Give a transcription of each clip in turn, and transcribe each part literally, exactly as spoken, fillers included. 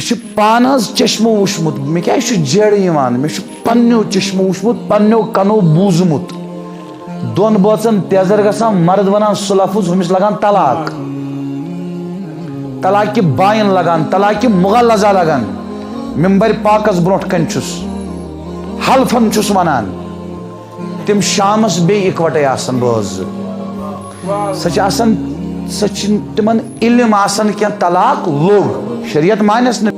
مےٚ چھُ پانہٕ حظ چشمہٕ وُچھمُت، مےٚ کیٛازِ چھُ جیرٕ یِوان؟ مےٚ چھُ پننیو چشمہٕ وُچھمُت، پننیو کنو بوٗزمُت۔ دۄن بٲژن تیزر گژھان، مرد ونان سُہ لفظ، ہُمِس لگان طلاق۔ طلاق کہِ باین لگان، طلاق کہِ مغلظہ لگان۔ ممبر پاکس برونٛٹھ کنہِ چھُس، حلفن چھُس ونان۔ تِم شامس بیٚیہِ اِکوٹے آسان، بٲژ زٕ۔ سۄ چھِ آسان، سۄ چھِ تِمن علم آسان کینٛہہ، طلاق لوٚگ، شریعت مانٮ۪س نہٕ۔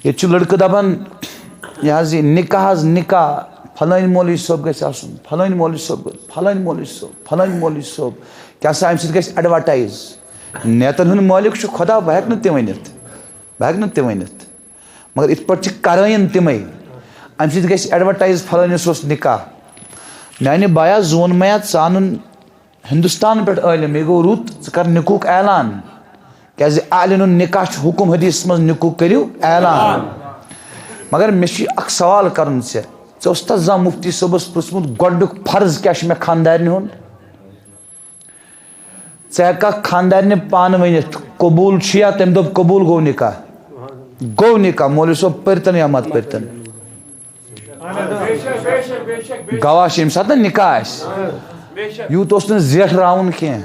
ییٚتہِ چھُ لٔڑکہٕ دَپان، یہِ حظ یہِ نِکاح حظ نِکاح، فلٲنۍ مولوی صٲب گژھِ آسُن، فلٲنۍ مولوی صٲب گژھِ، فلٲنۍ مولوی صٲب، فلٲنۍ مولوی صٲب۔ کیٛاہ سا اَمہِ سۭتۍ گژھِ advertise؟ نیتَن ہُنٛد مٲلِک چھُ خۄدا، بہٕ ہٮ۪کہٕ نہٕ تہِ ؤنِتھ، بہٕ ہٮ۪کہٕ نہٕ تہِ ؤنِتھ۔ مگر یِتھ پٲٹھۍ چھِ کَرٲیِن تِمَے، اَمہِ سۭتۍ گژھِ advertise، فلٲنِس اوس نِکاح۔ میٛانہِ بایا، زوٗن مَیا، ژٕ اَنُن ہندوستان پٮ۪ٹھ عٲلم، یہِ گوٚو رُت، ژٕ کر نکوک اعلان۔ کیازِ اعلنُن نکاح چھُ حکم حدیثس منٛز، نکوک کٔرِو اعلان۔ مگر مےٚ چھُ اکھ سوال کرُن ژےٚ، ژےٚ اوس تتھ زانٛہہ مفتی صٲبس پرژھمُت، گۄڈنیُک فرض کیٛاہ چھُ مےٚ خاندارنہِ ہُنٛد؟ ژٕ ہیٚککھ خاندارنہِ پانہٕ ؤنِتھ، قبول چھُ یا؟ تٔمۍ دوٚپ، قبول، گوٚو نکاح، گوٚو نکاح، مولوی صٲب پٔرتن یا مت پٔرتن۔ گواہ چھِ ییٚمہِ ساتہٕ نہٕ نکاح آسہِ۔ یوٗت اوس نہٕ زیٹھ راوُن کینٛہہ۔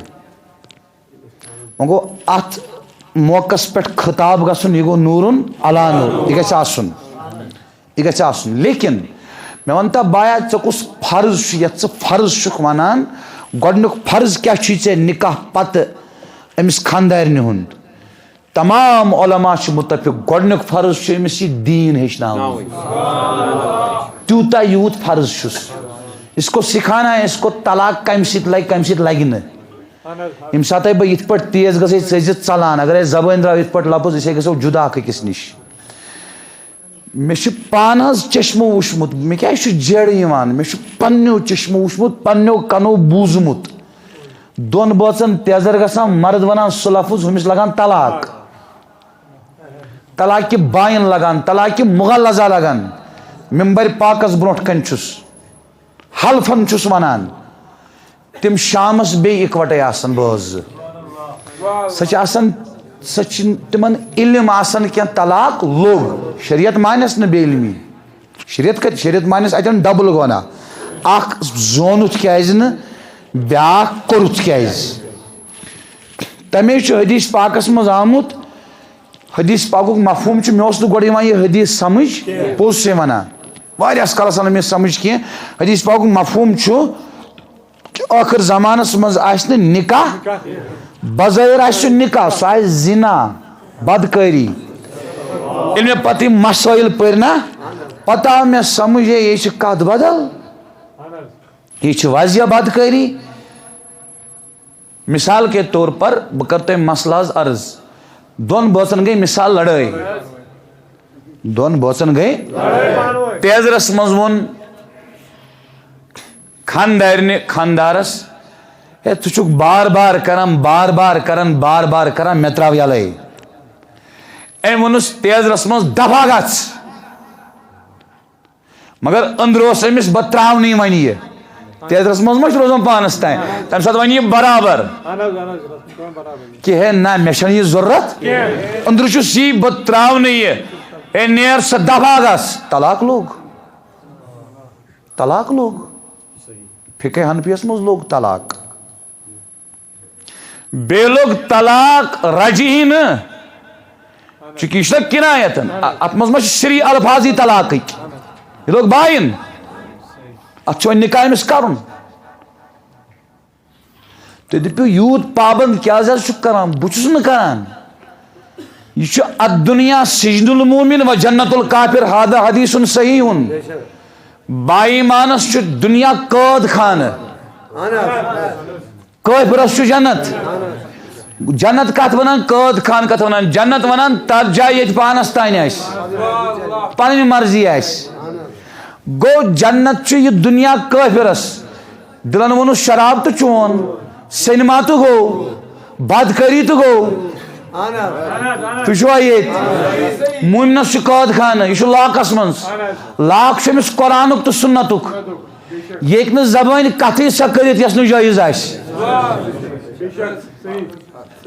وۄنۍ گوٚو اَتھ موقعس پٮ۪ٹھ خطاب گژھُن، یہِ گوٚو نوٗرُن علی نوٗر، یہِ گژھِ آسُن، یہِ گژھِ آسُن۔ لیکن مےٚ وَن تہ بایا، ژےٚ کُس فرض چھُ یَتھ ژٕ فرض چھُکھ وَنان؟ گۄڈٕنیُک فرض کیٛاہ چھُے ژےٚ نکاح پتہٕ أمِس خاندارنہِ ہُنٛد؟ تمام علماء چھِ متفق، گۄڈنیُک فرض چھُ أمِس یہِ دیٖن ہیٚچھناوُن۔ تیوٗتاہ یوٗت فرض چھُس۔ اس کو سکھانا ہے، اس کو طلاق کمہِ سۭتۍ لگہِ، کمہِ سۭتۍ لگہِ نہٕ۔ ییٚمہِ ساتہٕ بہٕ یِتھ پٲٹھۍ تیز گژھٕ، ژٔجِتھ ژلان، اگر اَسہِ زبٲنۍ درٛاو یِتھ پٲٹھۍ لفظ، أسۍ ہے گژھو جُدا أکِس نِش۔ مےٚ چھُ پانہٕ حظ چشمہٕ وُچھمُت، مےٚ کیٛازِ چھُ جیرٕ یِوان؟ مےٚ چھُ پننیو چشمہٕ وُچھمُت، پننیو کنو بوٗزمُت۔ دۄن بٲژن تیزر گژھان، مرد ونان سُہ لفظ، ہُمِس لگان طلاق۔ طلاق کہِ باین لگان، طلاق کہِ مغلظہ لگان۔ ممبر پاکس برونٛٹھ کنہِ چھُس، حلفن چھُس ونان۔ تِم شامس بیٚیہِ اِکوٹے آسان، بٲژ زٕ۔ سۄ چھِ آسان، سۄ چھِ تِمن علم آسان کینٛہہ، طلاق لوٚگ، شریعت مانٮ۪س نہٕ بے علمی۔ شریعت کتہِ؟ شریعت مانٮ۪س اتٮ۪ن ڈبل گۄناہ، اکھ زونُتھ کیازِ نہٕ، بیاکھ کوٚرُتھ کیازِ؟ تمے چھُ حدیث پاکس منٛز آمُت۔ حدیث پاکُک مفہوم چھُ، مےٚ اوس نہٕ گۄڈٕ یِوان یہِ حدیث سمجھ، پوٚز چھُسے ونان، واریاہس کالس آو نہٕ مےٚ سمجھ کینٛہہ۔ حدیث پاکُک مفہوم چھُ، ٲخر زمانس منٛز آسہِ نہٕ نکاح، بظٲہر آسہِ سُہ نکاح، سُہ آسہِ زنا، بدکٲری۔ ییٚلہِ مےٚ پتہٕ یِم مسٲیل پٔرۍ نا، پتہٕ آو مےٚ سمجھ، ہے، یہِ چھِ کتھ بدل، یہِ چھِ واضح بدکٲری۔ مثال کے طور پر بہٕ کرٕ تۄہہِ مسلہٕ حظ عرض، دۄن بٲژن گٔے مثال لڑٲے، دۄن بٲژن گٔے۔ تیزرس منٛز ووٚن خاندارنہِ خاندارس، ہے، ژٕ چھُکھ بار بار کران، بار بار کران، بار بار کران، مےٚ تراو یلے۔ أمۍ ووٚنُس تیزرس منٛز، دفا گژھ۔ مگر أنٛدرٕ اوس أمِس، بہٕ ترٛاونہٕ یہِ وۄنۍ یہِ۔ تیزرس منٛز ما چھُ روزان پانس تام؟ تمہِ ساتہٕ ونہِ یہِ برابر۔ اہن حظ، اہن حظ، رسم کٲم برابر۔ کہِ ہے نہ، مےٚ چھنہٕ یہِ ضروٗرت۔ أنٛدرٕ چھُس یی، بہٕ ترٛاونہٕ یہِ۔ ہے نیر سا، دفا گژھ۔ طلاق لوٚگ۔ طلاق لوٚگ۔ فقہ حنفیس منٛز لوٚگ طلاق۔ بیٚیہِ لوٚگ طلاق رجعی نہٕ، چونکہ یہِ چھُنہ کنایتن، ا-، اتھ منٛز ما چھِ شرعی الفاظی طلاقٕکۍ؟ یہِ لوٚگ باین، اتھ چھُ وۄنۍ نکاح أمِس کرُن۔ تُہۍ دٔپِو، یوٗت پابند کیازِ حظ چھُکھ کران؟ بہٕ چھُس نہٕ کران۔ یہِ چھُ، الدنیا سجن المومن و جنت الکافر، هذا حدیث صحیح۔ با ایمانس چھُ دنیا قٲد خانہٕ۔ کٲفرس چھُ جنت۔ جنت کتھ ونان؟ قٲد خان کتھ ونان؟ جنت ونان تتھ جایہِ ییٚتہِ پانس تانۍ آسہِ، پنٕنۍ مرضی آسہِ۔ گوٚو جنت چھُ یہِ دنیا کٲفرس۔ دلن ووٚنُس شراب تہٕ چون، سینما تہٕ گوٚو، بدکٲری تہٕ گوٚو، تُہۍ چھِوا ییٚتہِ؟ مومنس چھُ قٲد خانہٕ، یہِ چھُ لاکس منٛز۔ لاک چھُ أمِس قرآنُک تہٕ سُنتُک۔ یہِ ہیٚکہِ نہٕ زبٲنۍ کتھٕے سۄ کٔرِتھ یۄس نہٕ جٲیز آسہِ۔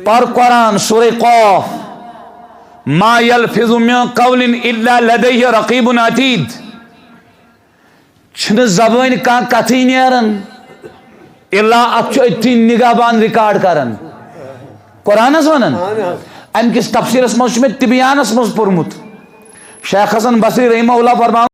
پر قرآن، سورہ قاف، ما یلفظ من قول الا لدیہ رقیب عتید۔ چھنہٕ زبٲنۍ کانٛہہ کتھٕے نیران، الا اتھ چھُ أتھی نگہبان ریکارڈ کران۔ قرآنس ونان۔ امہِ کِس تفسیرس منٛز چھُ مےٚ تبیانس منٛز پوٚرمُت۔ شیخ حسن بصری رحمہ اللہ فرماوان،